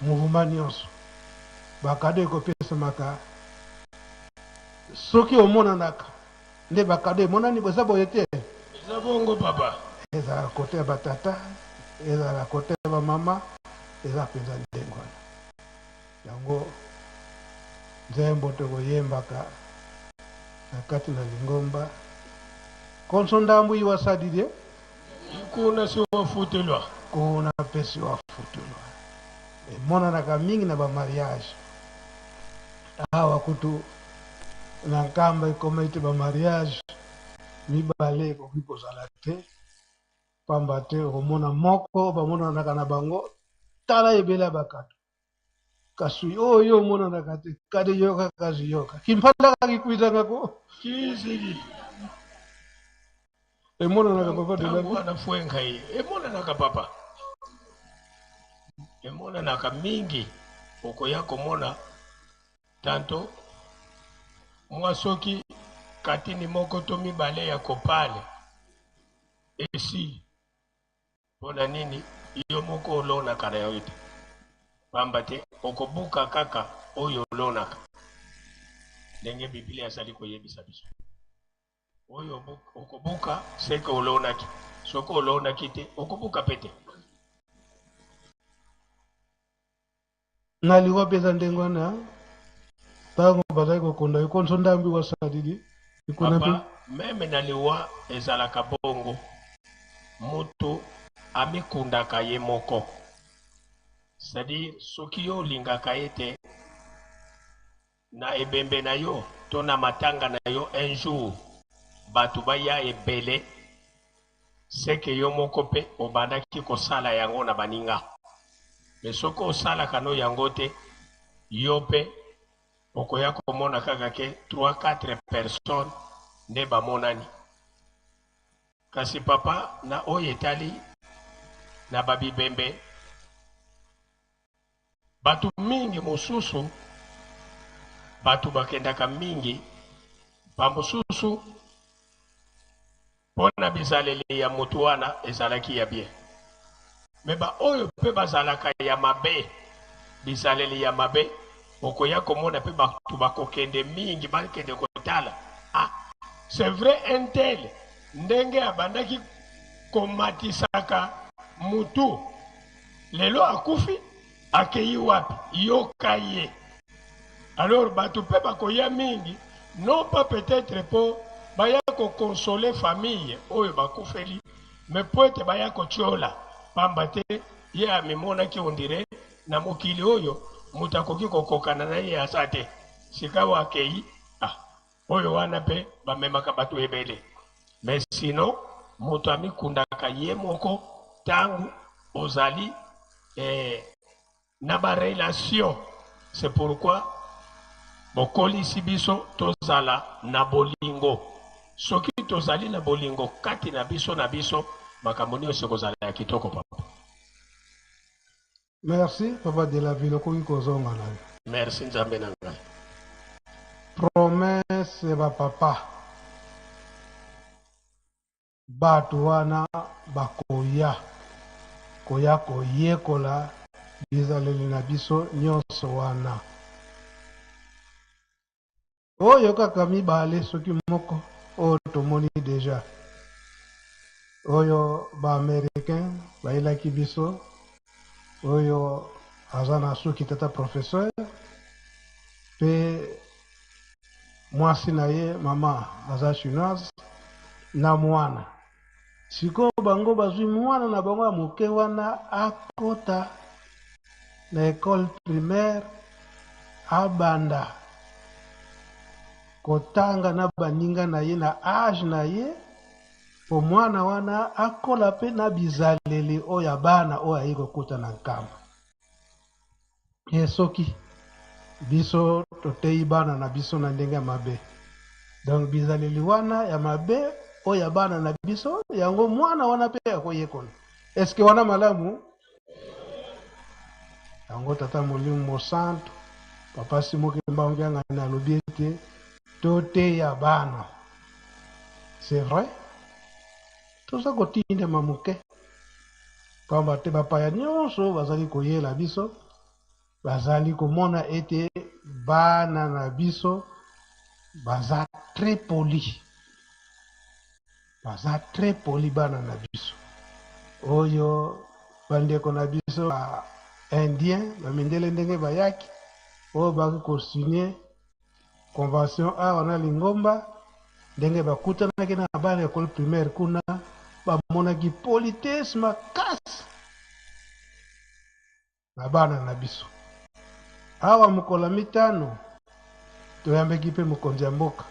Mouvement nionso ba cadeau ekopesamaka soki omonanaka nde ba cadeau emonani eza boye te? Eza bongo papa. Ezala cote ya ba tata ezala cote ya ba mama eza penza ndenge wana yango nzembo tokoyembaka na kati na lingomba konso ndambu iwa sadidie. Kuna si wafutelwa. Kuna pe si wafutulwa. Emonanaka mingi na ba mariage. Awa kutu na Nkamba ekoma ete ba mariage mibale ekoki kozala te pamba te okomona moko bamonanaka na bango tala ebele ya bakato kasi oyo omonanaka te kade yoka kasi yoka kimpanda kikuizanga ko Kiziki. Emonanaka papa de la Tango wana fwenga ye emonanaka papa, emonanaka mingi. Okoya komona tanto mwa soki katini moko to mibale ya kopale esili. Mpo na nini yo moko olonaka na yo te? Pamba te okobuka kaka oyo olonaka, ndenge Biblia ezali koyebisa biso. Oyo okobuka seke olonaki, soki olonaki te okobuka pe te. Na liwa pe eza ndenge wana, tango bazali kokonda yo konso ndambi wa sadidi ikona pe. Papa meme na liwa ezalaka bongo mutu amikundaka ye moko c'est à dire soki yo olingaka ye te Na ebembe na yo to na matanga na yo un jour batu baya ebele ce que yo moko pe obandaki kosala yango na baninga mais soki osalaka no yango te yo pe okoya komona kaka ke trois quatre personnes nde bamonani kasi papa na oyo etali na ba bibembe Bato mingi mosusu, bato bakendaka mingi, bamosusu mpo na bizaleli ya moto wana ezalaki ya bien. Mais ba oyo mpe bazalaka ya mabe, bizaleli ya mabe, okoya komona mpe bato bakokende mingi, bakende kotala. Ah, c'est vrai un tel ndenge abandaki komatisaka mutu Lelo akufi akeyi wapi? Yoka ye. Alors batu pe bakoya mingi non pas peut-etre po baya ko consoler famille oyo bakufeli mais po ete baya kotiola pamba te ye amimonaki on dirait na mokili oyo mutu akoki kokokana na ye aza te. Sikawa akeyi ah Oyo wana pe bamemaka batu ebele mais sinon mutu amikundaka ye moko tangu ozali eh, na ba relation c'est pourquoi bokolisi biso tozala na bolingo soki tozali na bolingo kati na biso na biso makambo nionso ekozala ya kitoko papa. Merci papa de la ville okoki kozonga na yo. Merci nzambe na ngai. Promesse ya ba papa batu wana bakoya koya koyekola bizaleli na biso nionso wana. Oyo kaka mibale soki moko oyo tomoni dejà. Oyo ba americains bayelaki biso oyo aza na suki tata professeur pe mwasi na ye mama aza chinoise na mwana. Sikoyo bango bazwi mwana na bango ya moke wana akota na ecole primaire abanda kotanga na baninga na ye na age na ye mpo mwana wana akola mpe na bizaleli oyo ya bana oyo aye kokuta na nkamba. Ye soki biso toteyi bana na biso na ndenge ya mabe, donc bizaleli wana ya mabe oyo ya bana na biso, yango mwana wana pe akoyekola. Est ce que wana malamu? Yango Tata Molimo Mosantu, Papa Simon Kimbangu Kiangani alobi ete toteya bana. C'est vrai, toza kotindama moke, pamba te bapaya nyonso bazali koyela biso. Bazali komona ete bana na biso baza très poli, baza très poli bana na biso. Oyo bandeko na biso ba indien, ba mindele ndenge bayaki, oyo baki ko signer convention awa na lingomba, ndenge bakutanaki na bana ecole primaire kuna, bamonaki politesse makasi na bana na biso. Awa mokolo ya mitano toyambaki mpe mokonzi ya mboka,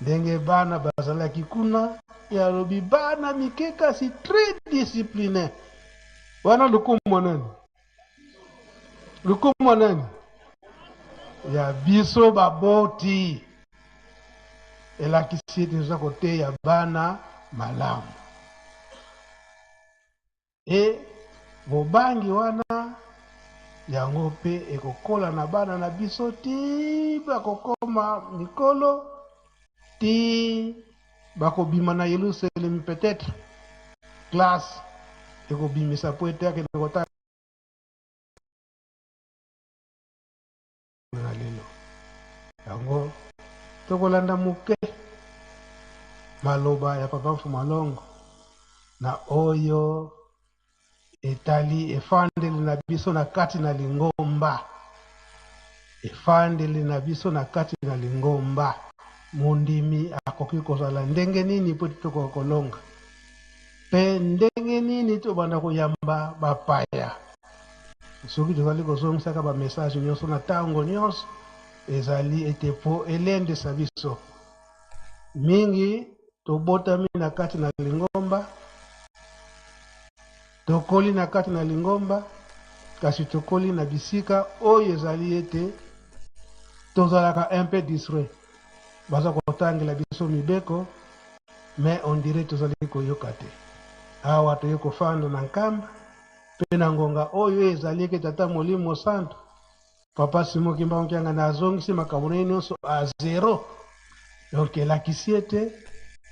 ndenge bana bazalaki kuna, ye alobi bana mike kasi très discipline. Wana lokumu ya nani? Lokumu ya nani? Ya biso baboti. Elakisi ete toza koteya bana malamu. E bobangi wana, yango mpe ekokola na bana na biso tii bakokoma mikolo, tii bakobima na Yelusalemi, peut-etre classe ekobimisa mpo ete akende kotanga na lelo. Yango tokolanda moke maloba ya Papa Mfumalongo na oyo etali efandeli na biso na kati na lingomba. Efandeli na biso na kati na lingomba. Mondimi akoki kozala ndenge nini mpo ete tokoka kolonga? Mpe ndenge nini tobanda koyamba bapaya? Soki tozali kozongisaka ba message nyonso na tango nyonso, ezali ete mpo elendisa biso. Mingi tobotami na kati na lingomba, tokoli na kati na lingomba, kasi tokoli na bisika oyo ezali ete tozalaka un peu distrait. Baza kotangela biso mibeko, mais on dirait tozali koyoka te. Awa toye kofanda na Nkamba, Mpe na ngonga oyo ezali eke Tata Molimo Santu, Papa Simon Kimbangu Kiangani azongisi makambo na ye nyonso a zero. Donc elakisi ete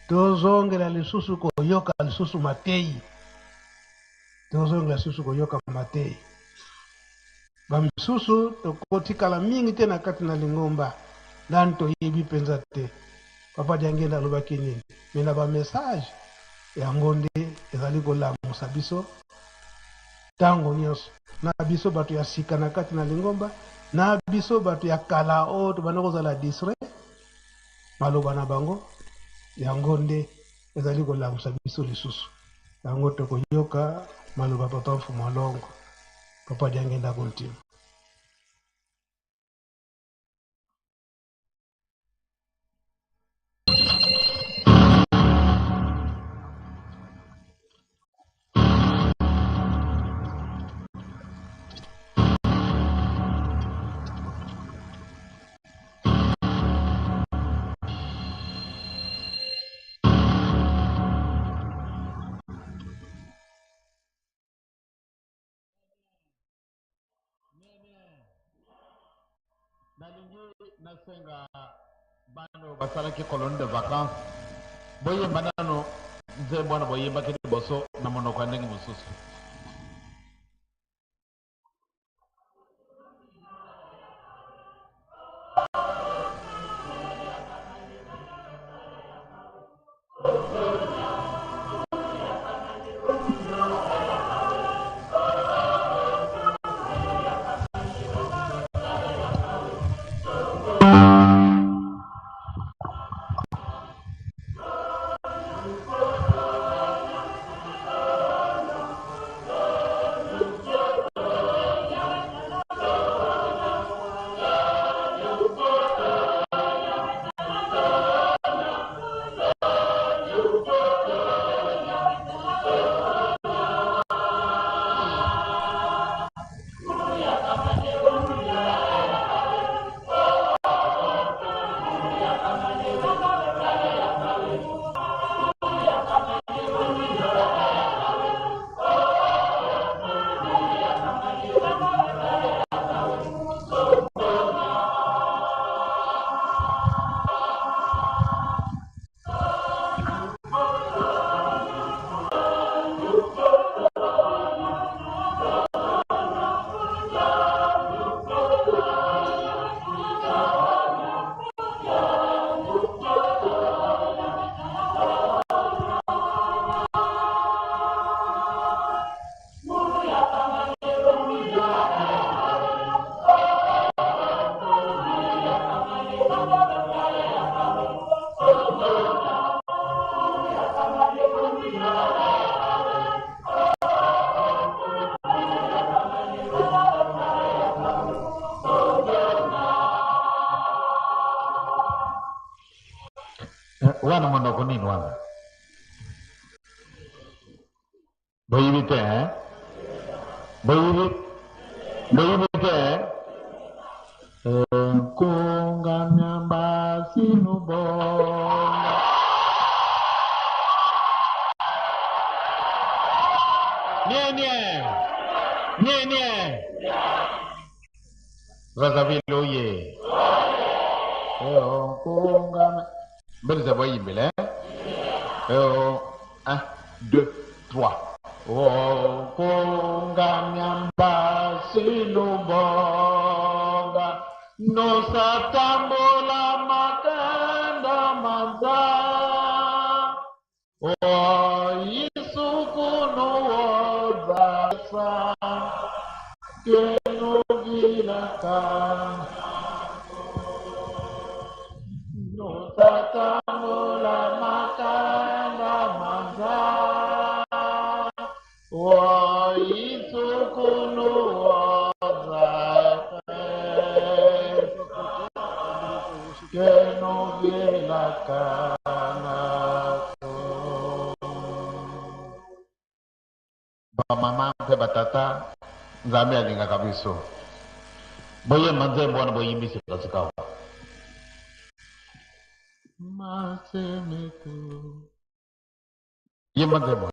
tozongela lisusu koyoka lisusu mateyi, tozongela lisusu koyoka mateyi. Bamisusu tokotikala mingi te na kati na lingomba, nani toyebi mpenza te Papa Diangienda alobaki nini, mais na ba message yango nde ezali kolamusa biso tango nionso, na biso bato ya sika na kati na lingomba, na biso bato ya kala oyo tobanda kozala distrait, maloba na bango yango nde ezali kolamusa biso lisusu. Yango tokoyoka maloba Papa Mfumu Alongo, Papa Diangienda Kuntima. Nalingi nasenga bana oyo basalaki colonie de vacances boyemba nano nzembo wana boyembaki liboso na monoko ya ndenge mosusu. Eza na monoko nini wana? Boyebi te hein? Boyebi? Boyebi te hein? Nkunga myamba sinubonga. Nie nie. Nie nie. Brazzaville oye. Nkunga. Mbele boyimbele hein? 1, 2, 3. Okonga myamba silubonga nosatambola makanda manza oisukunuwozasa kenuvilaka nosatambola makanda manza oisukunuwozasa kenuvilaka Bamama mpe batata, Nzambe alingaka biso. Boyemba nzembo wana boyimbi sikasikawa. Masemetu. Yemba nzembo wana.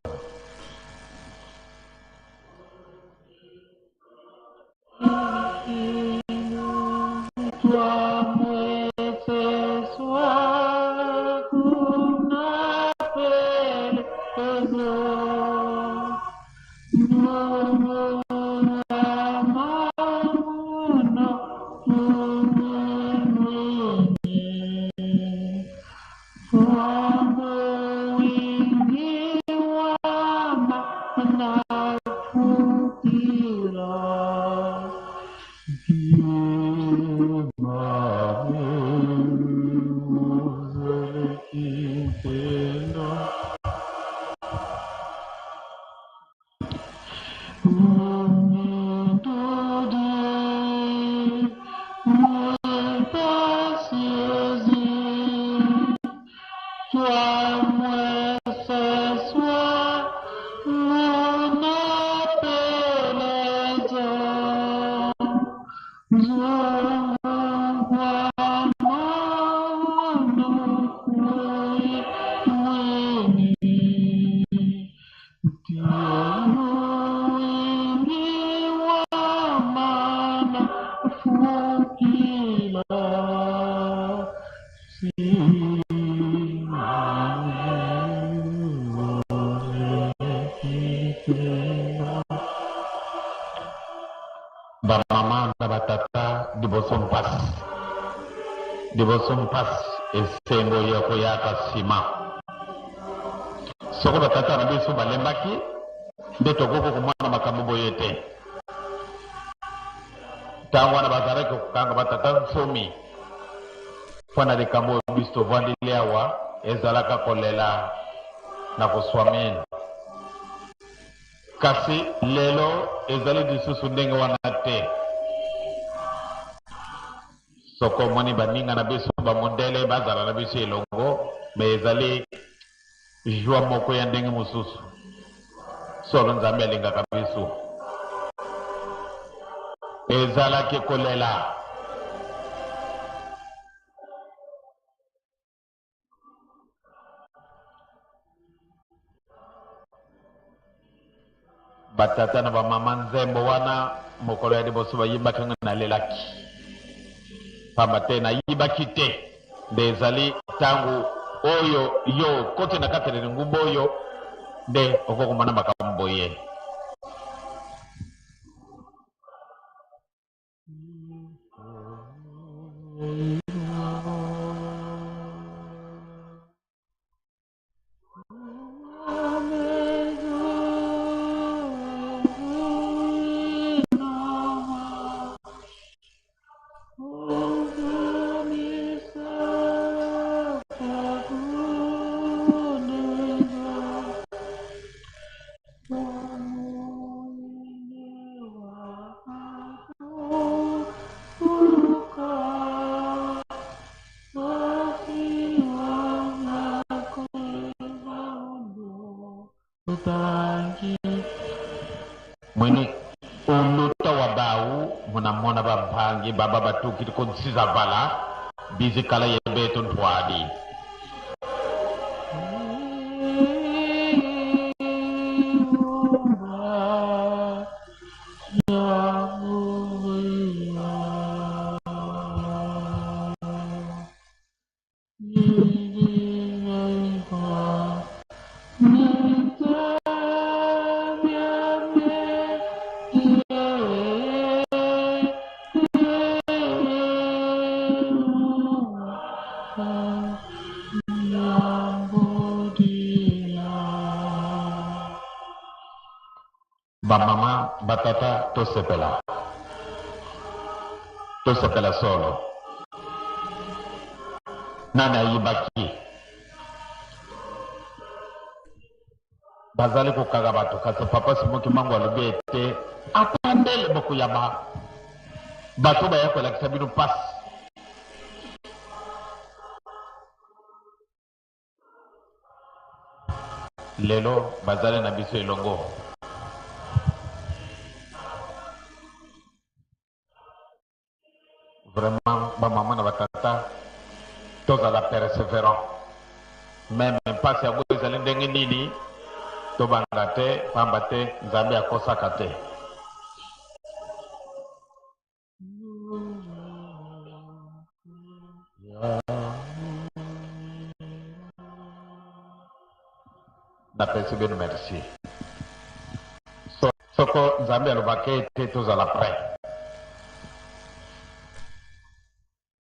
Bamama na batata liboso mpasi, liboso mpasi, esengo ya koyaka nsima. Soko batata na biso balembaki nde tokoki komona makambo boye te. Ntango wana bazalaki kokanga batata nsomi mpo na likambo oyo biso tovandeli awa, ezalaka kolela na koswa mino. Kasi lelo ezali lisusu ndenge wana te. Soko omoni baninga na biso bamundele bazala na biso elongo, me ezali joie moko ya ndenge mosusu. Solo Nzambe alingaka biso. Ezalaki kolela. Batata na bamama, nzembo wana mokolo ya liboso bayimbaki yango, nalelaki pamba te nayibaki te. Nde ezali ntango oyo yo okoti na kati ya lingumba oyo nde okokomona makambo boye. Namona bampangi baba batuki kunsiza vala bizikala yebetu ntwadi. Bamama, batata, tosepela, tosepela solo. Nani ayibaki? Bazali kokanga bato, kasi Papa Simon Kimbangu alobi ete ata ndele bokoyaba bato baya kolakisa bino mpasi. Lelo bazali na biso elongo. Vraiment ba mama na ba tata tozala perseverant meme mpasi yango ezali ndenge nini tobanga te pamba te Nzambe akosaka te. Napesi bino merci. So, soko Nzambe alobaka ete tozala prêt.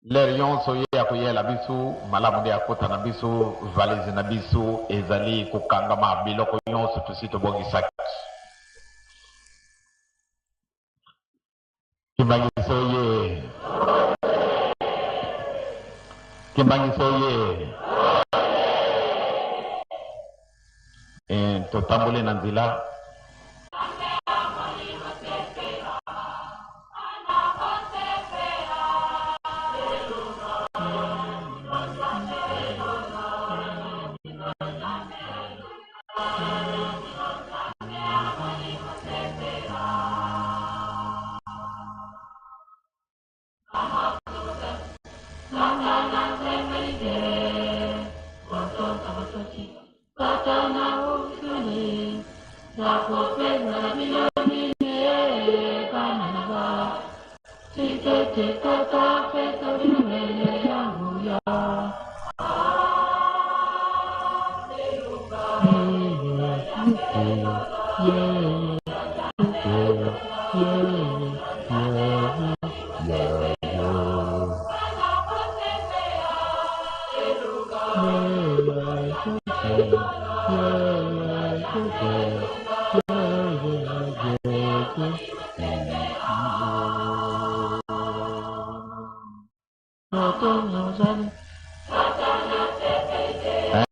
Lere yonso ye akoyela biso malamu nde akota na biso valise na biso ezali kokangama biloko nyonso tosi tobongisaki. Kimbangiso ye. Kimbangiso ye. Eh, totamboli na nzela.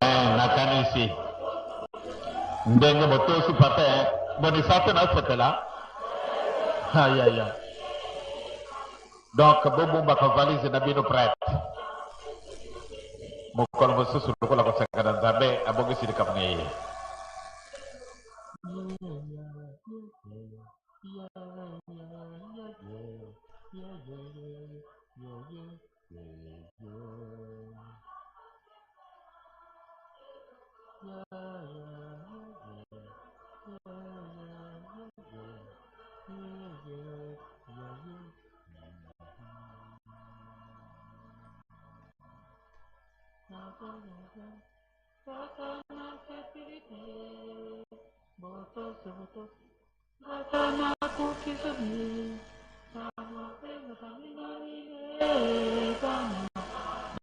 Eh, nakanisi ndenge botosi papa eh. Bonisa te nasepela ayaya donc bobombaka valise na bino prete mokolo mosusu lokola koseka na nzambe abongisi likambo na ye.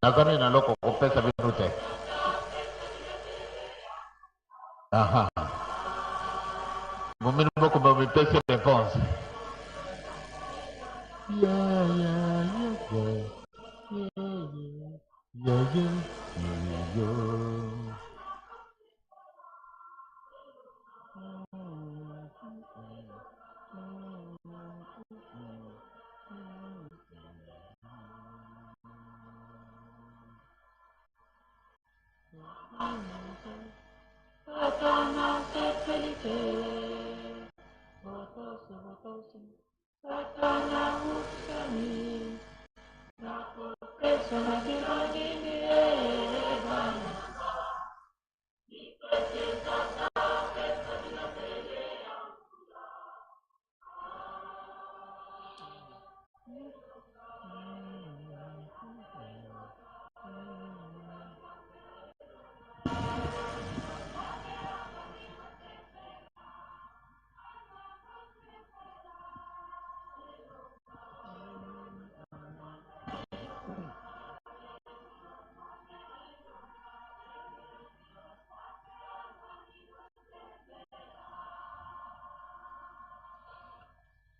Nazali na eloko kopesa bino te. Aha. Bomino moko bomipesi réponse. Yeah, yeah, yeah, yeah. Yeah, yeah, yeah, yeah, yeah.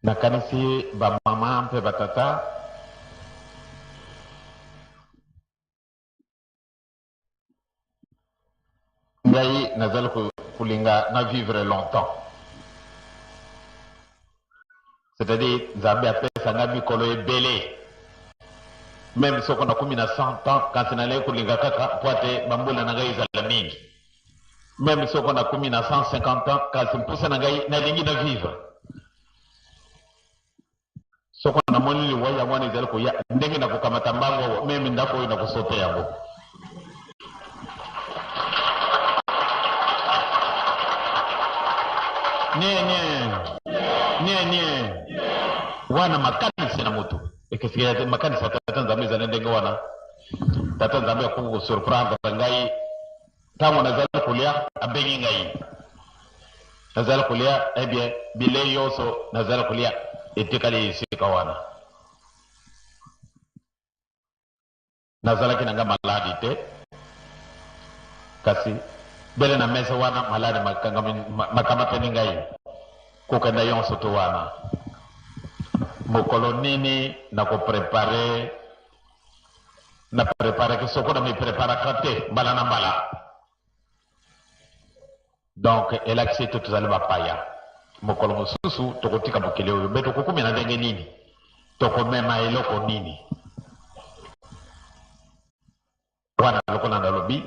Nakanisi bamama mpe batata ngai nazali kolinga na vivre longtemps, c'est-à-dire Nzambe apesa ngai mikolo ebele, même soko nakomi na 100 ans, kasi naleki kolinga kaka mpo ate bambula na ngai ezala mingi. Même soko nakomi na 150 ans, kasi mposa na ngai nalingi na vivre. Soko namoni liwa yango wana ezali koya, ndenge nakokamata mbango awa, même ndako oyo nakosote yango. Nie nie nie nie, wana makanisi na moto ekesike. Makanisi ya Tata Nzambe ezali ndenge wana. Tata Nzambe akoki kosurprendre ngai ntango nazali kolia, abengi ngai, nazali kolia. Eh bien, bilei nyonso nazali kolia etikali esika wana. Nazalaki na ngai maladi te, kasi bele na mesa wana maladi makamatani ngai kokenda yonso to wana. Mokolo nini nakoprepare? Na preparaki soko na mipreparaka te mbala na mbala. Donc elakisi ete tozali bapaya. Mokolo mosusu tokotika mokili oyo, mpe tokokumela ndenge nini? Tokomema eloko nini wana? Lokola nalobi,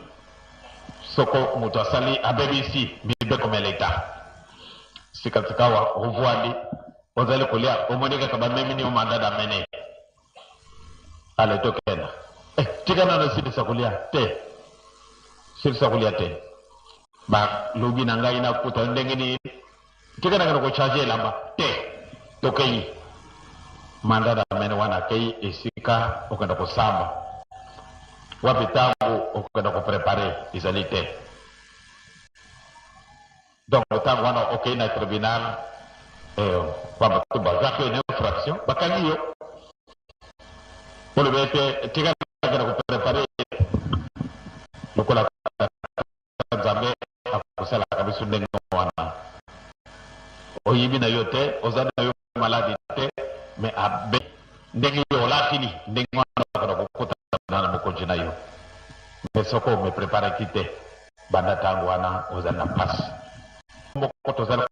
soko moto asali abebisi mibeko mya leta, sikasikawa ovwandi, ozali kolia, omoni kaka bamemi yo mandat d'amener. Ale, tokenda. Eh, tika nano silisa kolia te, silisa kolia te. Balobi na ngai nakuta ndenge nini? Tika nakende kochange elamba te. Tokei, mandat d'amener wana akei esika okenda kosamba wapi, ntango okenda koprepare ezali te. Donc ntango wana okei na tribunal, eh, bato bazwaki yo na infraction, bakangi yo, olobi ete tika nakende koprepare. Lokola Nzambe akosalaka biso ndenge wana, oyibi na yo te, oza na yo maladi te, mais abe ndenge yo olakili, ndenge wana okenda kokutana na mokonzi na yo. Mais soko omipreparaki te, banda ntango wana ozali na mpasi moko tozali.